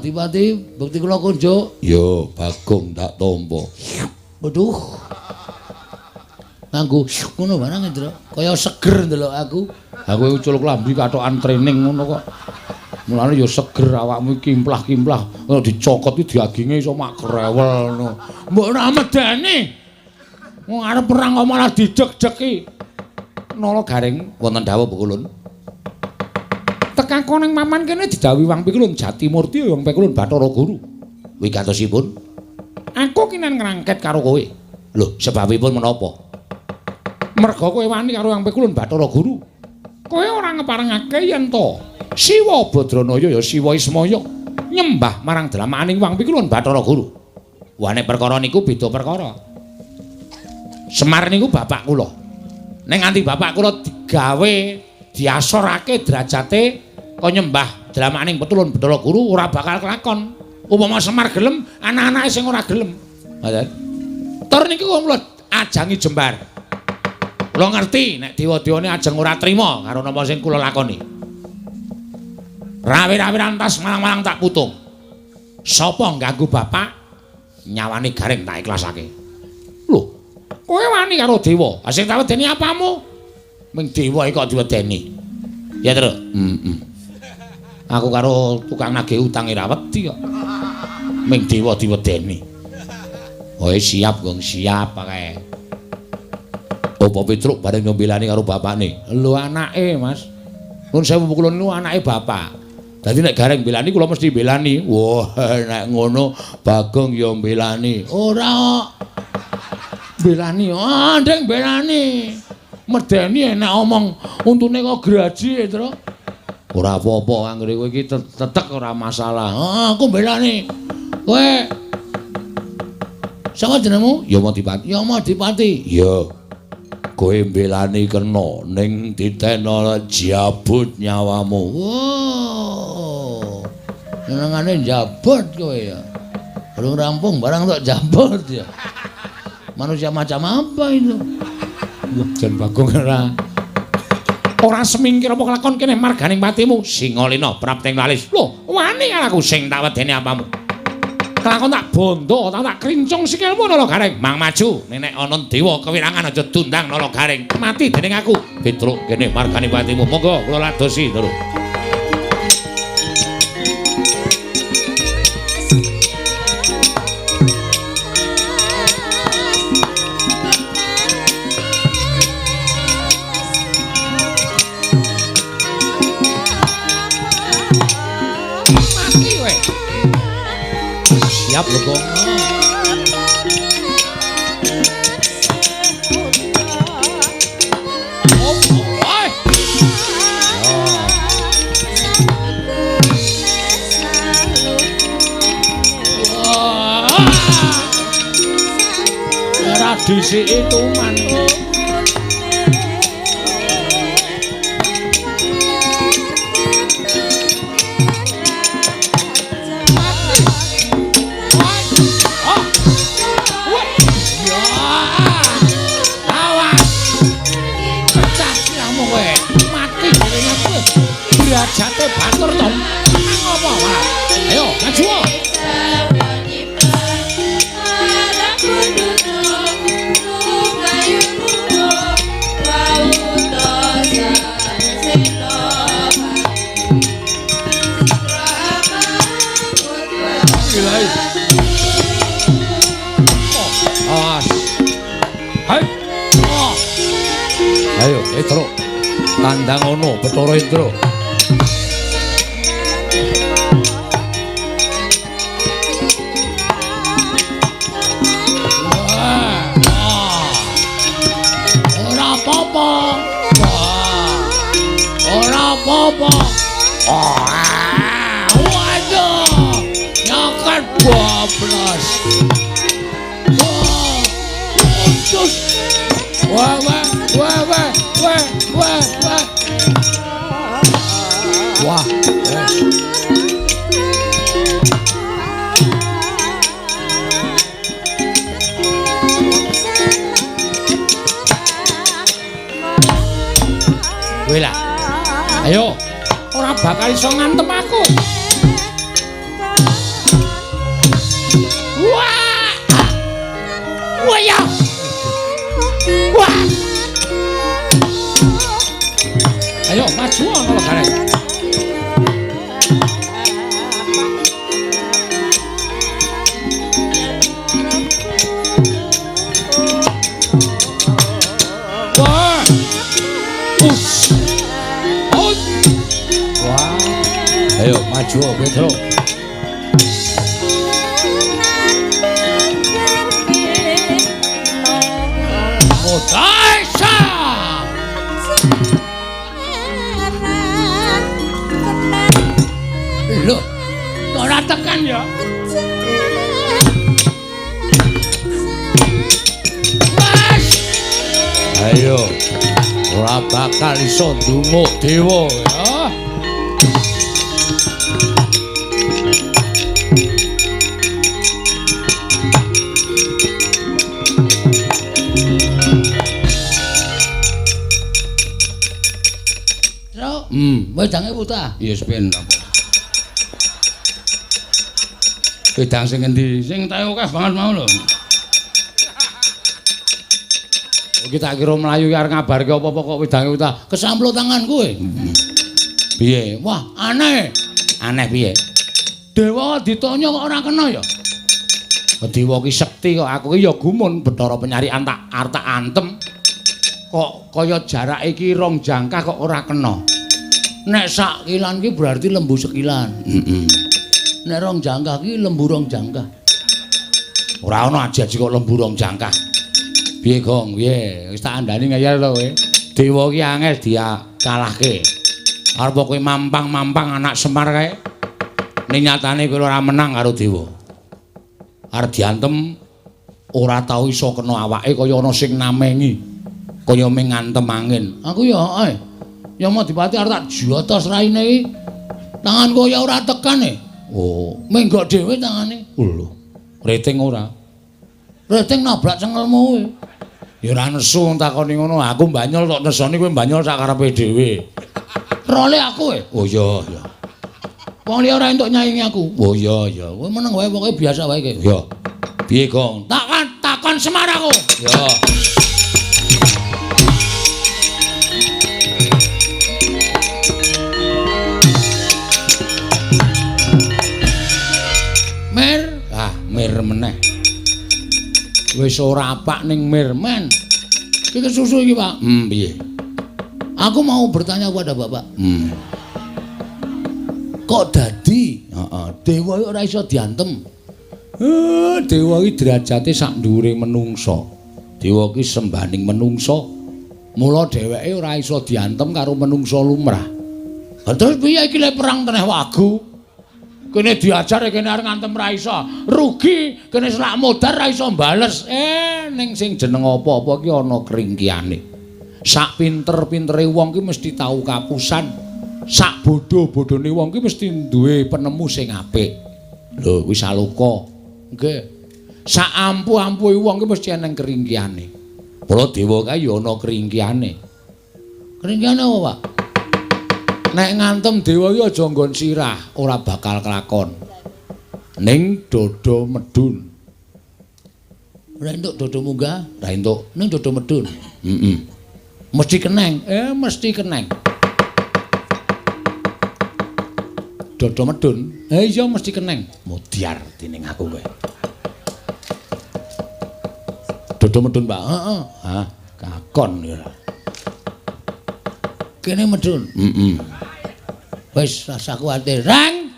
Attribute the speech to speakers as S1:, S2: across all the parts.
S1: Dipati bukti kula kunjuk. Ya, Bagong tak tampa. Waduh. Nganggo ngono barang, Indra. Kaya seger ndelok aku.
S2: Aku ucul klambi katokan training ngono kok. Mulane ya seger awakmu iki kimplah-kimplah. Nek dicokot iki daginge iso mak krewel ngono. Mbok ora medeni. Wong arep perang kok malah dideg-degi. Nala Gareng wonten dawuh Pukulun. Tekako ning paman kene didhawuhi Wang Pikulun Jatimurti Wang Pikulun Bathara Guru.
S1: Wigatosipun
S2: aku kinen ngrangket karo kowe.
S1: Lho, sebabipun menapa?
S2: Merga kowe wani karo Wang Pikulun Bathara Guru. Kowe ora ngeparengake yen to Siwa Badranaya ya Siwa Ismaya nyembah marang dramaaning Wang Pikulun Bathara Guru.
S1: Wah, nek perkara niku beda perkara.
S2: Semar niku bapak kula. Nek nganti bapak kula digawe diasorake derajate kok nyembah dramaaning Petulun Bathara Guru ora bakal kelakon. Upama Semar gelem, anak-anake sing ora gelem.
S1: Ngoten.
S2: Tur niku kula ajangi jembar. Kula ngerti nek dewa-dewane ajeng ora trima karo napa sing kula lakoni. Rawe-rawe rantas malang-malang tak putung. Sapa ngganggu bapak nyawane Gareng tak ikhlasake. Lho, kowe wani karo dewa. Ha sing tak wedeni apamu?
S1: Ming dewa iki kok diwedeni. Ya, Tru.
S2: Heeh. Aku karo tukang nagih utang ora wedi kok. Ming dewa diwedeni.
S1: Oh, siap, Gong, siap kae.
S2: Apa Petruk bareng nyombelani karo bapakne? Lho anake, Mas. Nuwun sewu kula niku anake bapak. Dadi nek Gareng mbelani kula mesti mbelani.
S1: Wah, nek ngono Bagong ya mbelani.
S2: Ora kok. Mbelani, ah ndeng mbelani. Medeni enek omong untune kok graji, Tru.
S1: Ora apa-apa anggere kowe iki tetek ora masalah.
S2: Ah, aku mbelani. Kowe sapa jenengmu?
S1: Yamadipati.
S2: Yamadipati.
S1: Ya. Kowe mbelani kena ning ditena jabut nyawamu.
S2: Wow. Senengane jabut kowe ya. Belum rampung barang tok jabut ya. Manusia macam apa itu? Wah, jan Bagong ora semingkir apa kelakon kene marganing patimu. Singalina prapting lalis. Lho, wani karo aku sing tak wedeni apamu. Kelakon tak bondo, tak krincung sikilmu Nala Gareng.
S1: Mang maju, nek ana dewa kewirangan aja dundang Nala Gareng.
S2: Mati dening aku.
S1: Petruk kene margane patimu. Monggo kula ladosi, Tru.
S2: Mati kowe. Siap lho, Gong. Ora disiki tuman. Derajate batur to. Ngopo malah? Ayo, maju.
S1: Awas. Hai. Ayo, Petro. Tandang ono Bathara Indra.
S2: Ora apa-apa. Ora apa-apa. Waduh. Nyokan bablas. Wah. Wah, wah, wah, wah, wah, wah, wah.
S1: Wah, wes.
S2: Kowe lah. Ayo, ora bakal iso ngantem aku.
S1: Maju Petro. Modaisa. Lho, ora tekan ya. Mas. Ayo. Ora bakal iso ndunguk dewa ya. Wedange putah. Ya wis ben apa. Wedang sing endi? Sing tae akeh banget mau lho. Iki tak kira mlayu ki arep ngabarke apa-apa kok wedange putah. Kesamplo tangan kowe. Piye? Wah, aneh. Aneh piye? Dewa ditanya kok ora kena ya? Dewa ki sekti kok aku ki ya gumun Bathara Penyarikan tak arep tak antem. Kok kaya jarak iki rong jangkah kok ora kena. Nek sak kilan ki berarti lembu sekilan. Heeh. Nek rong jangkah ki lembu rong jangkah. Ora ana aji-aji kok lembu rong jangkah. Piye, Gong? Piye? Wis tak andani ngeyel to kowe. Dewa ki angel dikalahke. Arep kowe mampang-mampang anak Semar kae. Ning nyatane kowe ora menang karo dewa. Arep diantem ora tau iso kena awake kaya ana sing namengi. Kaya ming ngantem angin. Aku ya heeh. Ya Madipati arep tak jotos raine iki. Tanganku ya ora tekan e. Oh, menggok dhewe tangane. Lho, rating ora. Rating nabrak cengelmu kowe. Ya ora nesu takoni ngono. Aku mbanyol tok nesoni kowe mbanyol sak karepe dhewe. Role aku e. Oh iya, iya. Wong liya ora entuk nyaingi aku. Oh iya, iya. Kowe meneng wae pokoke biasa wae iki. Ya. Piye, Gong? Takon takon Semar aku. Ya. Mir, ah mir meneh. Wis ora apak ning mir men. Iki kesusu iki, Pak. Piye? Aku mau bertanya kepada Bapak. Kok dadi? Heeh, dewa iki ora iso diantem. Dewa iki derajate sak dhuwure menungsa. Dewa iki sembaning menungsa. Mula dheweke ora iso diantem karo menungsa lumrah. Lah terus piye iki lek perang teneh wagu? Kene diajar kene arep ngantem ra iso. Rugi, kene selak modar ra iso bales. Ning sing jeneng apa-apa ki ana kringkiyane. Sak pinter-pintere wong ki mesti tau kapusan. Sak bodho-bodhone wong ki mesti duwe penemu sing apik. Lho, kuwi saloka. Nggih. Sak ampuh-ampuhe wong ki mesti eneng kringkiyane. Mula dewa kae ya ana kringkiyane. Kringkiyane apa, Pak? Nek ngantem dewa iki aja nggon sirah, ora bakal kelakon. Ning dodo medun. Ora entuk dodo munggah, ora entuk. Ning dodo medun. Heeh. Mesti keneng. Mesti keneng. Dodo medun. Iya mesti keneng. Mudyar dening aku kowe. Dodo medun, Pak. Heeh. Hah, kakon ya. Kene medun. Heeh. Wis rasa kuwatir. Rang.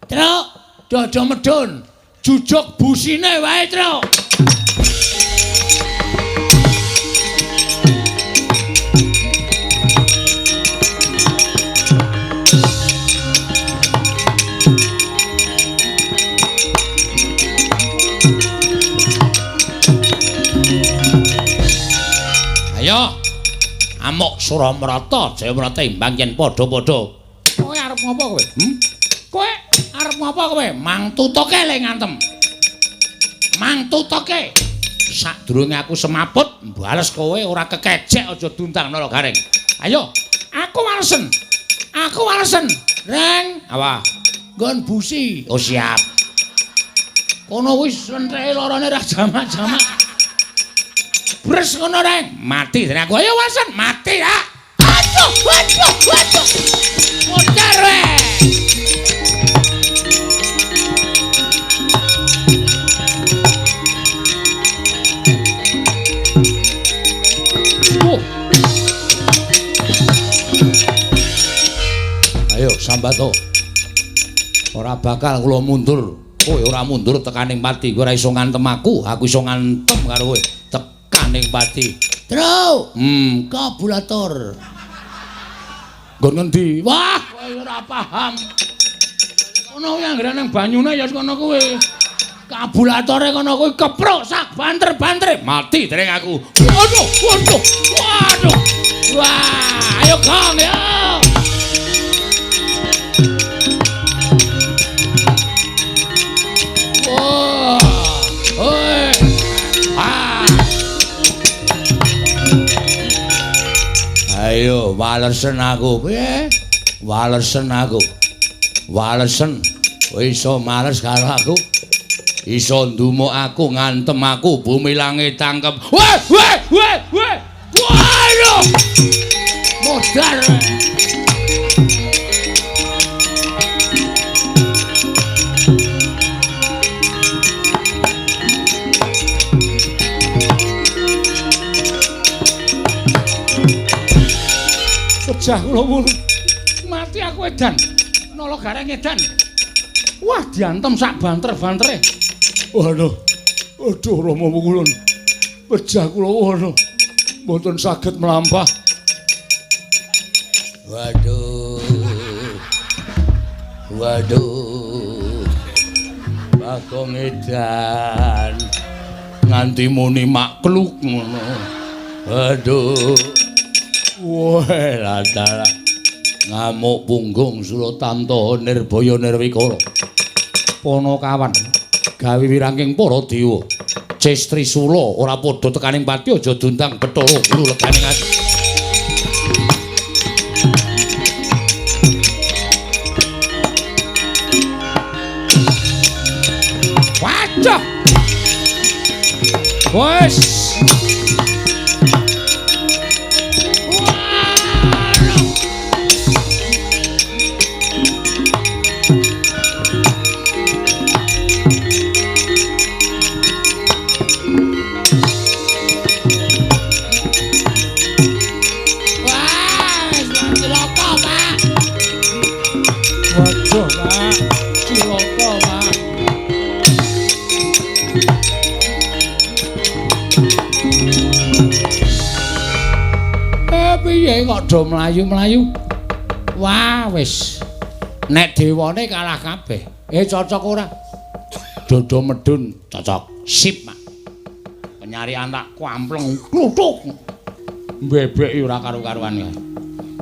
S1: Truk, dodo medun. Jujuk busine wae, Truk. Ayo. Amuk Suramrata, Jayamrata imbang yen padha-padha. Kowe arep ngopo kowe? Kowe arep ngopo kowe? Mang tutuke le ngantem. Mang tutuke. Sadurunge aku semaput, bales kowe ora kekejek aja duntang nala garing. Ayo, aku walesen. Aku walesen. Reng, apa? Nggon busi. Oh siap. Kono wis lentreke lorone ra jamak-jamak. Bres ngono reng, mati dene aku. Ayo walesen, mati ya. Aduh, aduh, aduh. Modar we. Ayo sambato. Ora bakal kula mundur. Kowe ora mundur tekaning pati. Kowe ora iso ngantem aku, aku iso ngantem karo kowe. Tekaning pati.
S2: Tru. Kabulator.
S1: Nggon ngendi? Wah, kowe ora paham. Kono kuwi anggere nang banyune ya kono kuwi. Kabulatore kono kuwi kepruk sak banter-bantere. Mati dereng aku. Waduh, waduh. Waduh. Wah, ayo Kang ya. Wah. Oi. Ah. Ayo walesen aku. Piye? Walesen aku. Walesen. Kowe iso males karo aku. Iso ndumuk aku, ngantem aku, bumi langit tangkep. Weh, weh, weh, weh. Waduh. Modar. Pecah kula wulu. Mati aku edan. Nolo gareng edan. Wah, diantem sak banter-bantere.
S3: Waduh. Aduh Rama Wukulun. Pejah kula waduh. Mboten saged mlampah.
S2: Waduh. Waduh.
S1: Bagong edan. Nganti muni makluk ngono. Waduh. Wah, dalah. Ngamuk punggung Suratanta Nirbaya Nirwikara. Panakawan gawe wirangking para dewa. Ces Trisula ora padha tekaning pati aja diundang Bathara Guru leganing ati. Waduh. Wes. Waduh, Pak. Cilaka, Pak. Piye kok do mlayu-mlayu? Wah, wis. Nek dewane kalah kabeh. Cocok ora? Dodo medun cocok. Sip, Pak. Penyarian tak kampleng kluthuk. Mbebeki ora karu-karuan kae.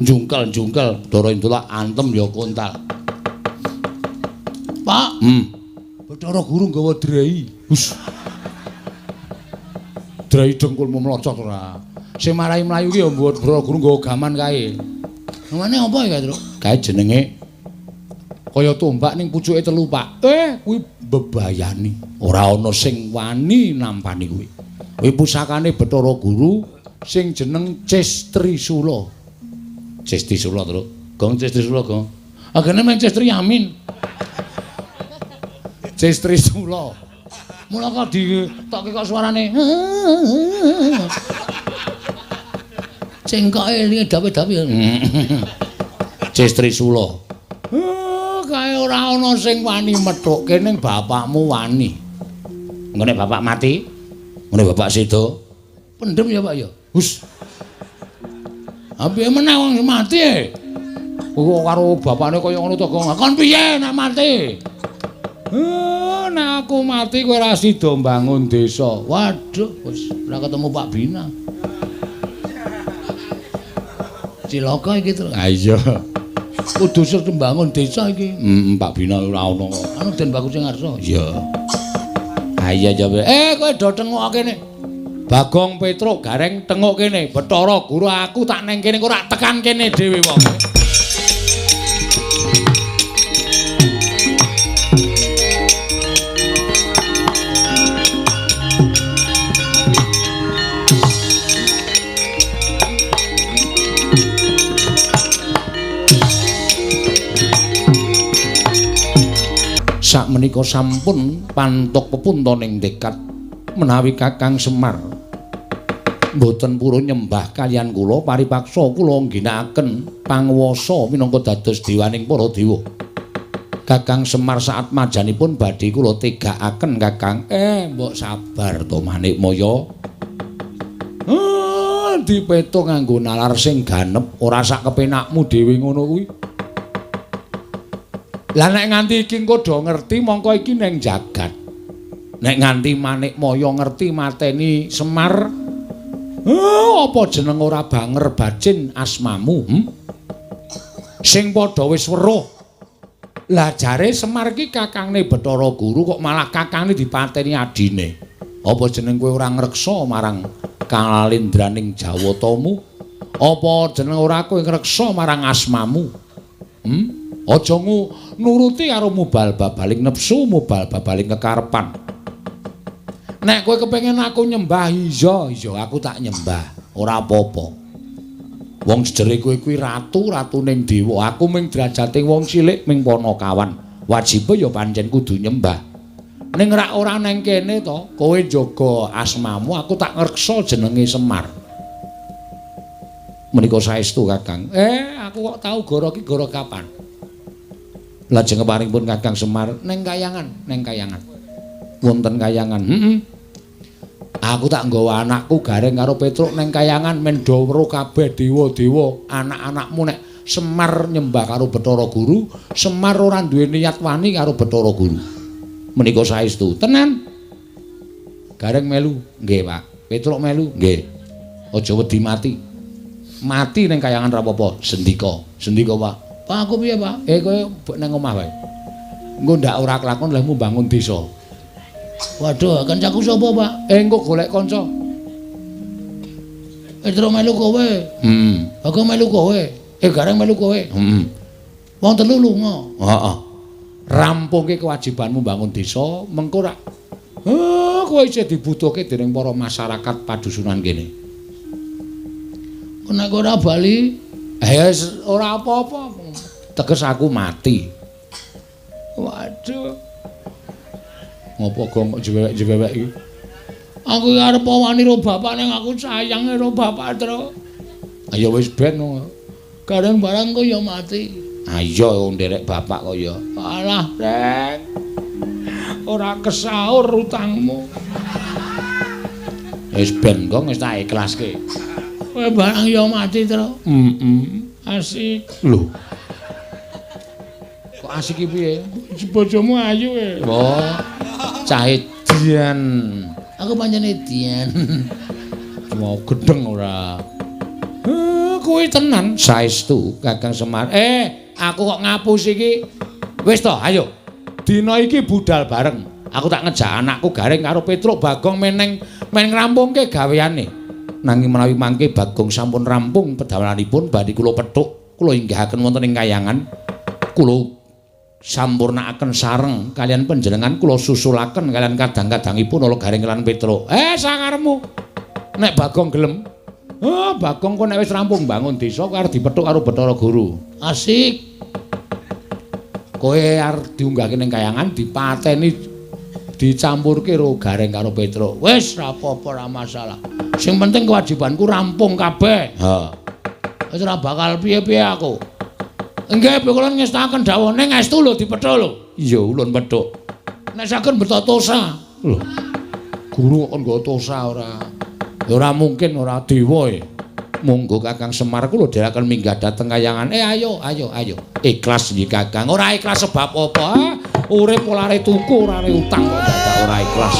S1: Jungkel-jungkel Bathara Indra antem ya kontal. Pak, Bathara Guru nggawa drei. Hus. Drei dengkulmu mlocot ora. Sing marai mlayu ki ya Bathara Guru nggawa gaman kae. Namane apa ya, Truk? Kae jenenge kaya tombak ning pucuke telu, Pak. Kuwi bebayani. Ora ana sing wani nampani kuwi. Kuwi pusakane Bathara Guru sing jeneng Ces Trisula. Ces Trisula, Truk. Gong Ces Trisula, Gong. Agene men Ces Triamin. Ces Trisula. Mula kok ditokke kok suarane. Cengkoke elinge dawe-dawe. Ces Trisula. Kae ora ana sing wani methukke ning bapakmu wani. Nggone bapak mati, nggone bapak seda. Pendem ya, Pak ya. Hus. Piye meneh wong mati e? Kok karo bapakne kaya ngono to, Gong. Kon piye nek mati? Nek aku mati kowe ora sida mbangun desa. Waduh, wis ora ketemu Pak Bina. Cilaka iki, Tru. Ha iya. Kudu sing mbangun desa iki. Pak Bina ora ono. Anu Den Bagus sing ngarsa. Iya. Ha iya ya. Kowe do tengok kene. Bagong Petruk Gareng tengok kene. Bathara Guru aku tak neng kene kok ora tekan kene dhewe wong. Sakmenika sampun pantuk pepuntoning dekat menawi Kakang Semar mboten purun nyembah kaliyan kula paripaksa kula ngginakaken panguwasa minangka dados dewaning para dewa. Kakang Semar saat majanipun badhe kula tegakaken Kakang. Mbok sabar to Manikmaya. Dipeto nganggo nalar sing ganep, ora sak kepenakmu dhewe ngono kuwi. Lah nek nganti iki engko do ngerti mongko iki ning jagat. Nek nganti Manikmaya ngerti mateni Semar, apa jeneng ora banger bacin asmamu? Sing padha wis weruh. Lah jare Semar iki kakangne Bathara Guru kok malah kakangne dipateni adine. Apa jeneng kowe ora ngreksa marang kalalendraning Jawatamu? Apa jeneng ora kowe ngreksa marang asmamu? Aja nuruti karo mubal babaling nepsu, mubal babaling kekarepan. Nek kowe kepengin aku nyembah, iya, iya aku tak nyembah, ora apa-apa. Wong jejere kowe kuwi ratu, ratuning dewa. Aku ming derajate wong cilik ming panakawan. Wajibe ya pancen kudu nyembah. Ning rak ora neng kene to, kowe njaga asmamu, aku tak ngreksa jenenge Semar. Menika saestu Kakang. Aku kok tau goro iki goro kapan? Lajeng keparingipun Kakang Semar neng kayangan, neng kayangan. Wonten kayangan. Aku tak nggawa anakku Gareng karo Petruk neng kayangan men do weruh kabeh dewa-dewa anak-anakmu nek Semar nyembah karo Bathara Guru, Semar ora duwe niat wani karo Bathara Guru. Menika saestu. Tenan. Gareng melu, nggih, Pak. Petruk melu, nggih. Aja wedi mati. Mati neng kayangan ra apa-apa, sendika. Sendika, Pak. Pak aku piye, Pak? Kowe neng omah wae. Engko ndak ora kelakon lehmu bangun desa. Waduh, kancaku sapa, Pak? Engko golek kanca. Petruk melu kowe. Aku melu kowe. Gareng melu kowe. Wong telu lunga. Heeh. Rampungke kewajibanmu bangun desa, mengko rak kowe isih dibutuhke dening para masyarakat padusunan kene. Nek ora bali, ora apa-apa. Teges aku mati. Waduh. Ngopo gong kok jewek-jewek iki? Aku arep wani ro bapak ning aku sayang ro bapak, Tru. Ayo wis ben. Gareng barang kok ya mati. Ayo nderek bapak kok ya. Alah, Reng. Ora kesaur utangmu. Wis ben gong wis tak ikhlaske. Kowe barang ya mati, Tru. Asik. Lho. Kok asik iki piye? Bojomu ayu e. Oh. Cah edian. Aku pancen edian. Mau gedeng ora. Kuwi tenan saestu Kakang Semar. Aku kok ngapus iki. Wis to, ayo. Dina iki budal bareng. Aku tak ngejak anakku Gareng karo Petruk Bagong meneng men ngrampungke gaweane. Nanging menawi mangke Bagong sampun rampung pedamelanipun badhe kula pethuk, kula inggahaken wonten ing kayangan. Kula sampurnakaken sareng kalian panjenengan, kula susulaken kalian kadang-kadangipun ala Gareng lan Petruk. Sakarepmu. Nek Bagong gelem. Bagong kok nek wis rampung bangun desa arep dipethuk karo Bathara Guru. Asik. Kowe arep diunggahke ning kayangan dipateni dicampurke karo Gareng karo Petruk. Wis ra apa-apa, ora masalah. Sing penting kewajibanku rampung kabeh. Ha. Wis ora bakal piye-piye aku. Nggih, kula ngestaken dawuh ning estu lho dipethuk lho. Iya, ulun pethuk. Nek saged beto tosa. Lho. Guru kok nggo tosa ora. Ya ora mungkin ora dewa e. Monggo Kakang Semar kula dherekaken minggah dhateng kayangan. Ayo, ayo, ayo. Ikhlas nggih Kakang. Ora ikhlas sebab apa? Urip ora are tuku, ora are utang kok dadak ora ikhlas.